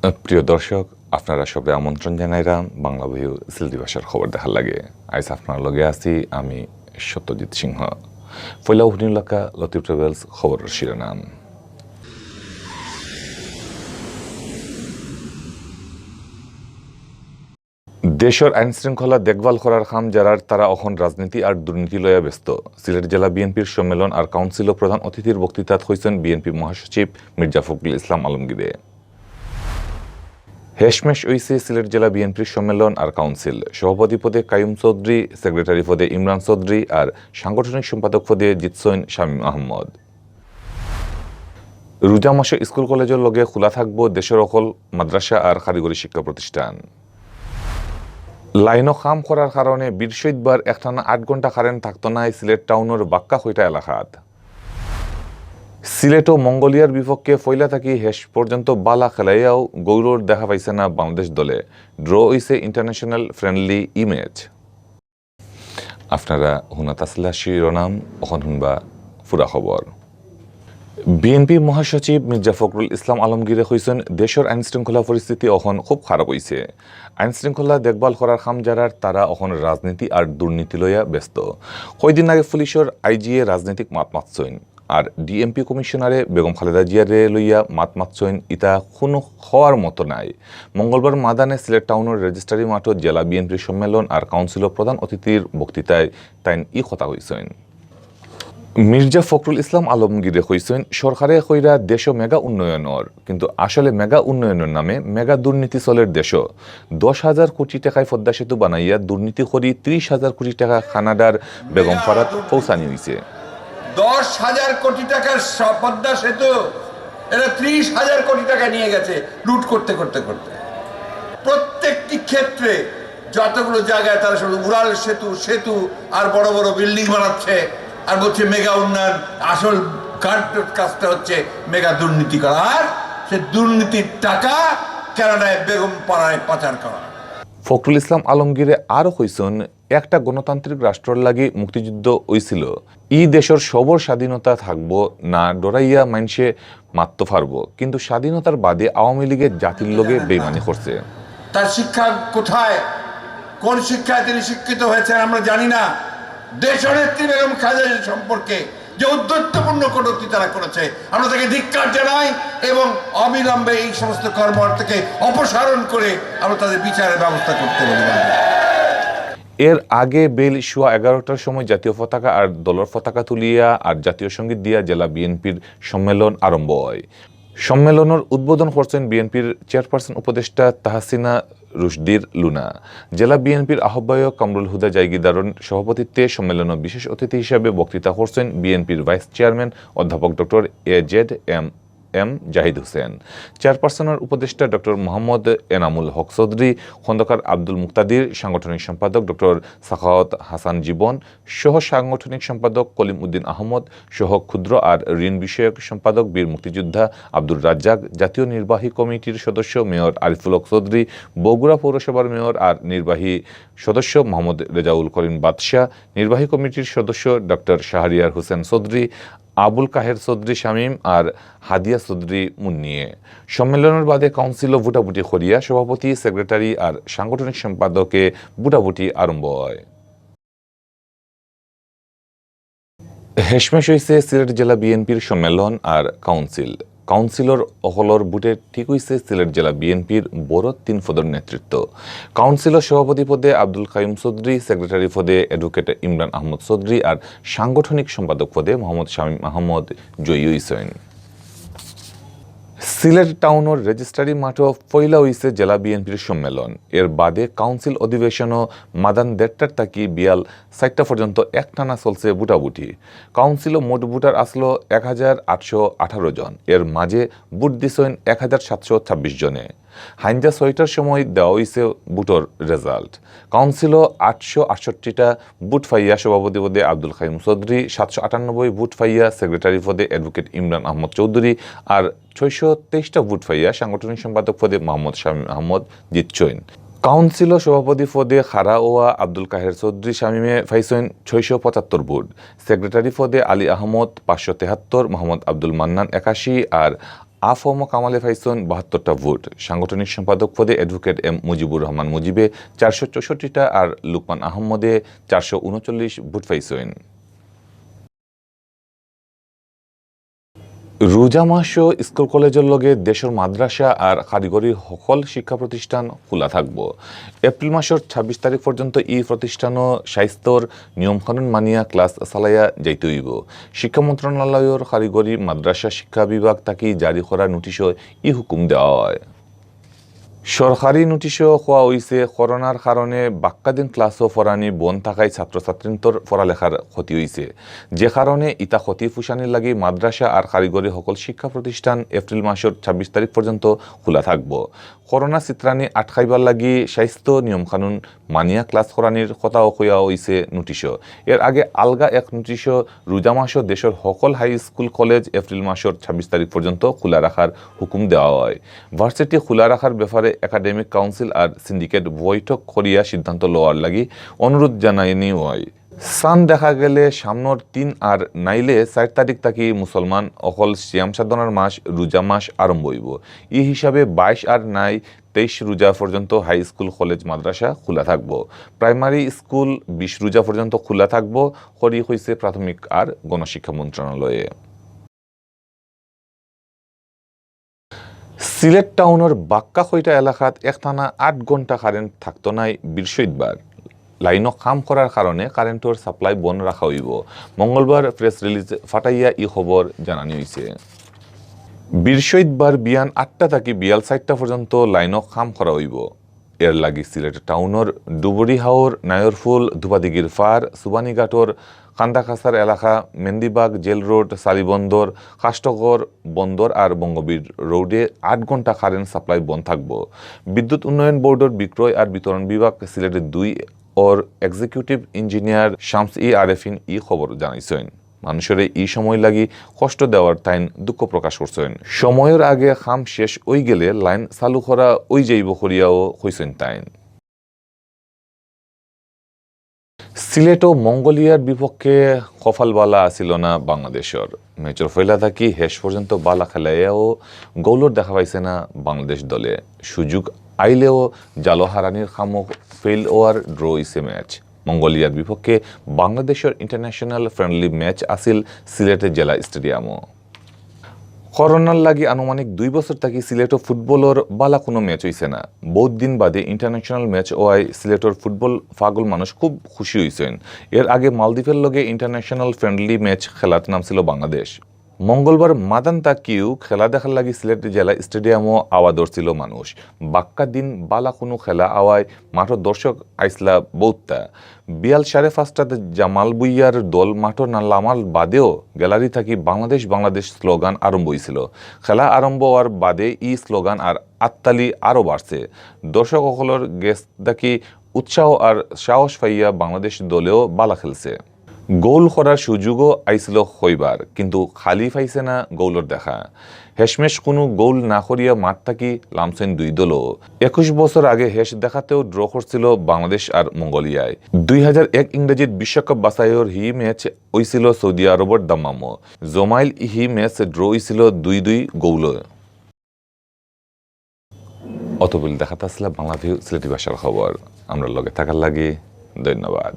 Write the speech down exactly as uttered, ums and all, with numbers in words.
প্রিয় দর্শক, আপনারা সবরে আমন্ত্রণ জানাইরাম বাংলা ভিউ সিলেটি ভাষার খবর দেখার লাগি। আইজ আপনার লগে আছি আমি সত্যজিৎ সিংহ। পয়লা হুনিলাউক্কা লতিফ ট্রাভেলস খবরর শিরোনাম। দেশর আইন শৃঙ্খলা দেখভাল করার কাম যারার, তারা অখন রাজনীতি আর দুর্নীতি লইয়া ব্যস্ত। সিলেট জেলা বিএনপির সম্মেলন আর কাউন্সিলো প্রধান অতিথির বক্তৃতাত কইছইন বিএনপি মহাসচিব মির্জা ফখরুল ইসলাম আলমগীরে। হেশমেশ অইছে সিলেট জেলা বিএনপির সম্মেলন আর কাউন্সিল। সভাপতি পদে কাইয়ুম চৌধুরী, সেক্রেটারি পদে ইমরান চৌধুরী আর সাংগঠনিক সম্পাদক পদে জিতছইন শামীম আহমদ। রোজা মাসো স্কুল কলেজর লগে খোলা থাকবো দেশর অকল মাদ্রাসা আর কারিগরি শিক্ষা প্রতিষ্ঠান। লাইনো কাম করার কারণে বীরশৈতবার একটানা আট ঘন্টা কারেন্ট থাকতো নায় সিলেট টাউনর বাক্কা কয়টা এলাকাত। সিলেটো মঙ্গোলিয়ার বিপক্ষে পয়লা থাকি হেশ পর্যন্ত বালা খেলাইয়াও গৌরব দেখা পাইছে না বাংলাদেশ দলে। ড্র অইছে ইন্টারন্যাশনাল ফ্রেন্ডলি ই ম্যাচ। আপনারা হুনাত আছলা শিরোনাম, অখন হুনবা পুরা খবর। বিএনপি মহাসচিব মির্জা ফখরুল ইসলাম আলমগীরে কইছইন, দেশর আইন শৃঙ্খলা পরিস্থিতি অখন খুব খারাপ অইছে। আইন শৃঙ্খলা দেখভাল করার কাম যারার, তারা অখন রাজনীতি আর দুর্নীতি লইয়া ব্যস্ত। কয়দিন আগে পুলিশর আইজিয়ে রাজনৈতিক মাত মাতছইন, আর ডিএমপি কমিশনারে বেগম খালেদা জিয়ারে লইয়া মাত মাতছইন, ইতা কুনু কওয়ার মতো নায়। মঙ্গলবার মাদানে সিলেট টাউনর রেজিস্ট্রারি মাঠো জেলা বিএনপির সম্মেলন আর কাউন্সিলো প্রধান অতিথির বক্তৃতায় তাইন ই কথা কইছইন। মির্জা ফখরুল ইসলাম আলমগীরে কইছইন, সরকারে কইরা দেশো মেগা উন্নয়ন অর, কিন্তু আসলে মেগা উন্নয়নর নামে মেগা দুর্নীতি চলের দেশো। দশ হাজার কোটি টেকায় পদ্মা সেতু বানাইয়া দুর্নীতি করি ত্রিশ হাজার কোটি টেকা কানাডার বেগমপাড়াত পৌঁছানি অইছে। দশ হাজার কোটি টাকার স-, পদ্মা সেতু, এরা ত্রিশ হাজার কোটি টাকা নিয়ে গেছে লুট করতে করতে করতে। প্রত্যেকটি ক্ষেত্রে যতগুলো জায়গায় তারা শুধু উড়াল সেতু, সেতু আর বড় বড় বিল্ডিং বানাচ্ছে আর বলছে মেগা উন্নয়ন। আসল কাণ্ড কাজটা হচ্ছে মেগা দুর্নীতি করা, আর সে দুর্নীতির টাকা কানাডায় বেগমপাড়ায় পাচার করা। ফখরুল ইসলাম আলমগীরে আরো কইছইন, একটা গণতান্ত্রিক রাষ্ট্রর লাগি মুক্তিযুদ্ধ অইছিল। ই দেশর সবর স্বাধীনতা থাকবো না, ডরাইয়া মাইনষে মাততো পারবো, কিন্তু স্বাধীনতার বাদে আওয়ামী লীগে জাতির লগে বেইমানি করছে। তার শিক্ষা কোথায়, কোন শিক্ষায় তিনি শিক্ষিত হয়েছেন আমরা জানি না। দেশনেত্রী বেগম খালেদা জিয়া সম্পর্কে যে ঔদ্ধত্যপূর্ণ কটূক্তি তারা করেছে, আমরা তাকে ধিক্কার জানাই এবং অবিলম্বে এই সমস্ত কর্মকাণ্ড থেকে অপসারণ করে আমরা তাদের বিচারের ব্যবস্থা করতে বলি। এর আগে বেইল সোয়া এগারোটার সময় জাতীয় পতাকা আর দলর পতাকা তুলিয়া আর জাতীয় সঙ্গীত দিয়া জেলা বিএনপির সম্মেলন আরম্ভ হয়। সম্মেলনর উদ্বোধন করছেন বিএনপির চেয়ারপারসন উপদেষ্টা তাহসিনা রুশদির লুনা। জেলা বিএনপির আহ্বায়ক কামরুল হুদা জাইগিদারর সভাপতিত্বে সম্মেলনো বিশেষ অতিথি হিসাবে বক্তৃতা করছেন বিএনপির ভাইস চেয়ারম্যান অধ্যাপক doctor A Z M M Zahid Hossain, চেয়ারপারসনের উপদেষ্টা ডক্টর মোহাম্মদ এনামুল হক চৌধুরী, খন্দকার আব্দুল মুক্তাদির, সাংগঠনিক সম্পাদক ডক্টর সাখাওয়াত হাসান জীবন, সহ সাংগঠনিক সম্পাদক কলিম উদ্দিন আহমদ, সহ ক্ষুদ্র আর ঋণ বিষয়ক সম্পাদক বীর মুক্তিযোদ্ধা আব্দুর রাজ্জাক, জাতীয় নির্বাহী কমিটির সদস্য মেয়র আরিফুল হক চৌধুরী, বগুড়া পৌরসভার মেয়র আর নির্বাহী সদস্য মোহাম্মদ রেজাউল করিম বাদশা, নির্বাহী কমিটির সদস্য ডক্টর শাহরিয়ার হোসেন চৌধুরী, আবুল কাহের চৌধুরী শামীম আর হাদিয়া চৌধুরী মুন্নিয়ে। সম্মেলনের বাদে কাউন্সিলো ভোটাভুটি করিয়া সভাপতি, সেক্রেটারি আর সাংগঠনিক সম্পাদকে ভোটাভুটি আরম্ভ হয়। হেশমেশ হইছে সিলেট জেলা বিএনপির সম্মেলন আর কাউন্সিল। কাউন্সিলর অকলর ভোটে ঠিক হইছে সিলেট জেলা বিএনপির বড় তিন পদর নেতৃত্ব। কাউন্সিলর সভাপতি পদে আব্দুল কাইয়ুম চৌধুরী, সেক্রেটারি পদে অ্যাডভোকেট ইমরান আহমদ চৌধুরী আর সাংগঠনিক সম্পাদক পদে মোহাম্মদ শামীম আহমদ জয়ী হইছেন। সিলেট টাউনর রেজিস্ট্রারি মাঠো পয়লা হইছে জেলা বিএনপির সম্মেলন। এর বাদে কাউন্সিল অধিবেশনও মাদান দেড়টার থাকি বিয়াল চারটা পর্যন্ত একটানা চলছে ভোটাভুটি। কাউন্সিলো মোট ভোটার আসলো এক হাজার আটশো আঠারো জন, এর মাঝে ভোট দিছেন এক হাজার সাতশো ছাব্বিশ জনে। হাইঞ্জা ছয়টার সময় দেওয়া হইছে ভোটর রেজাল্ট। কাউন্সিলো আটশো আটষট্টিটা ভোট পাইয়া সভাপতি পদে আব্দুল কাইয়ুম চৌধুরী, সাতশো আটানব্বই ভোট পাইয়া সেক্রেটারি পদে অ্যাডভোকেট ইমরান আহমদ চৌধুরী আর ছয়শো তেইশটা ভোট পাইয়া সাংগঠনিক সম্পাদক পদে মোহাম্মদ শামীম আহমদ জিতছইন। কাউন্সিলো সভাপতি পদে খাড়া হওয়া আব্দুল কাহের চৌধুরী শামীমে পাইছইন ছয়শো পঁচাত্তর ভোট, সেক্রেটারি পদে আলী আহমদ পাঁচশো তেহাত্তর, মোহাম্মদ আব্দুল মান্নান একাশি আর আ ফ ম কামালে পাইছইন বাহাত্তরটা ভোট। সাংগঠনিক সম্পাদক পদে অ্যাডভোকেট এম মুজিবুর রহমান মুজিবে চারশো চৌষট্টিটা আর লুকমান আহমদে চারশো ঊনচল্লিশ ভোট পাইছইন। রোজা মাসো স্কুল কলেজর লগে দেশর মাদ্রাসা আর কারিগরি হকল শিক্ষা প্রতিষ্ঠান খোলা থাকবো। এপ্রিল মাসর ছাব্বিশ তারিখ পর্যন্ত ই প্রতিষ্ঠানও স্বাস্থ্যর নিয়মকানুন মানিয়া ক্লাস চালাইয়া যাইতে অইবো। শিক্ষা মন্ত্রণালয়র কারিগরি মাদ্রাসা শিক্ষা বিভাগ থাকি জারি করা নোটিশো ই হুকুম দেওয়া অয়। সরকারি নোটিশো কওয়া অইছে, করোনার কারণে বাক্কা দিন ক্লাসো পড়ানি বন্ধ থাকায় ছাত্রছাত্রীন্তর পড়ালেখার ক্ষতি অইছে, যে কারণে ইতা ক্ষতি পুষানির লাগি মাদ্রাসা আর কারিগরি হকল শিক্ষা প্রতিষ্ঠান এপ্রিল মাসর ছাব্বিশ তারিখ পর্যন্ত খোলা থাকবো। করোনা ছিতরানি আটকাইবার লাগি স্বাস্থ্য নিয়মকানুন মানিয়া ক্লাস করানির কথাও কওয়া অইছে নোটিশো। এর আগে আলগা এক নোটিশো রোজা মাসো দেশর হকল হাই স্কুল কলেজ এপ্রিল মাসর ছাব্বিশ তারিখ পর্যন্ত খোলা রাখার হুকুম দেওয়া অয়। ভার্সিটি খোলা রাখার ব্যাপারে একাডেমিক কাউন্সিল আর সিন্ডিকেট বৈঠক করিয়া সিদ্ধান্ত লওয়ার লাগি অনুরোধ জানানি অয়। চান দেখা গেলে সামনর তিন আর নাইলে চাইর তারিখ থাকি মুসলমান অকল সিয়াম সাধনার মাস রোজা মাস আরম্ভ অইবো। ই হিসাবে বাইশ আর নাই তেইশ রোজা পর্যন্ত হাই স্কুল কলেজ মাদ্রাসা খোলা থাকবো। প্রাইমারি স্কুল বিশ রোজা পর্যন্ত খোলা থাকবো, করি কইছে প্রাথমিক আর গণশিক্ষা মন্ত্রণালয়ে। সিলেট টাউনর বাক্কা কয়টা এলাকাত একটানা আট ঘন্টা কারেন্ট থাকতো নায় বীরশৈতবার। লাইনো কাম করার কারণে কারেন্টর সাপ্লাই বন্ধ রাখা অইবো। মঙ্গলবার প্রেস রিলিজ ফাটাইয়া ই খবর জানানি অইছে। বীরশৈতবার বিয়ান আটটা থাকি বিয়াল চাইরটা পর্যন্ত লাইনো কাম করা অইবো। এর লাগি সিলেট টাউনর ডুবুরি হাওর, নায়রফুল, ধুপাদিঘির ফার, সুবানীঘাটর কান্দাকাছার এলাকা, মেন্দিবাগ, জেল রোড, সালিবন্দর, কাষ্টঘর, বন্দর আর বঙ্গবীর রোডে আট ঘন্টা কারেন্ট সাপ্লাই বন্ধ থাকবো। বিদ্যুৎ উন্নয়ন বোর্ডর বিক্রয় আর বিতরণ বিভাগ সিলেট দুই অর এক্সিকিউটিভ ইঞ্জিনিয়ার শামস ই আরেফিন ই খবর জানাইছইন। মানুষরে ই সময় লাগি কষ্ট দেওয়ার তাইন দুঃখ প্রকাশ করছইন। সময়র আগে কাম শেষ অই গেলে লাইন চালু করা অই যাইবো করিয়াও কইছইন তাইন। সিলেটো মঙ্গোলিয়ার বিপক্ষে কপাল বালা আছিল না বাংলাদেশর। ম্যাচর পয়লা থাকি শেষ পর্যন্ত বালা খেলাইয়াও গোলর দেখা পাইছে না বাংলাদেশ দলে। সুযোগ আইলেও জালো হারানির খামো ফেল অওয়ার ড্র অইছে ম্যাচ। মঙ্গোলিয়ার বিপক্ষে বাংলাদেশর ইন্টারন্যাশনাল ফ্রেন্ডলি ম্যাচ আছিল সিলেট জেলা স্টেডিয়ামো। করোনার লাগি আনুমানিক দুই বছর থাকি সিলেটো ফুটবলর বালা কুনু ম্যাচ অইছে না। বউত দিন বাদে ইন্টারন্যাশনাল ম্যাচ অওয়ায় সিলেটর ফুটবল পাগল মানুষ খুব খুশি অইছইন। এর আগে মালদ্বীপর লগে ইন্টারন্যাশনাল ফ্রেন্ডলি ম্যাচ খেলাত নামছিল বাংলাদেশ। মঙ্গলবার মাদান তাকিউ খেলা দেখার লাগি সিলেট জেলা স্টেডিয়ামো আওয়া ধরছিল মানুষ। বাক্কা দিন বালা কুনু খেলা অওয়ায় মাঠো দর্শক আইছলা বউততা। বিয়াল সাড়ে পাঁচটাত জামাল ভুইয়ার দল মাঠো না লামার বাদেও গ্যালারি থাকি বাংলাদেশ বাংলাদেশ স্লোগান আরম্ভ অইছিল। খেলা আরম্ভ অওয়ার বাদে ই স্লোগান আর আত্তালি আরও বাড়ছে। দর্শক অকলর গেছ থাকি উৎসাহ আর সাহস পাইয়া বাংলাদেশ দলেও বালা খেলছে। গোল করার সুযোগও আইছিল কয়বার, কিন্তু খালি পাইছে না গোলর দেখা। শেষমেশ কুনু গোল না করিয়া মাঠ থাকি লামছইন দুই দলও। একুশ বছর আগে শেষ দেখাতেও ড্র করছিল বাংলাদেশ আর মঙ্গোলিয়ায়। দুই হাজার এক ইংরেজির বিশ্বকাপ বাছাইর হি ম্যাচ অইছিল সৌদি আরবর দাম্মামো। জমাইল হি ম্যাচ ড্র অইছিল দুই দুই গোলো। অতবিল দেখাত আছলা বাংলা ভিউ সিলেটি ভাষার খবর। আমরার লগে থাকার লাগি ধন্যবাদ।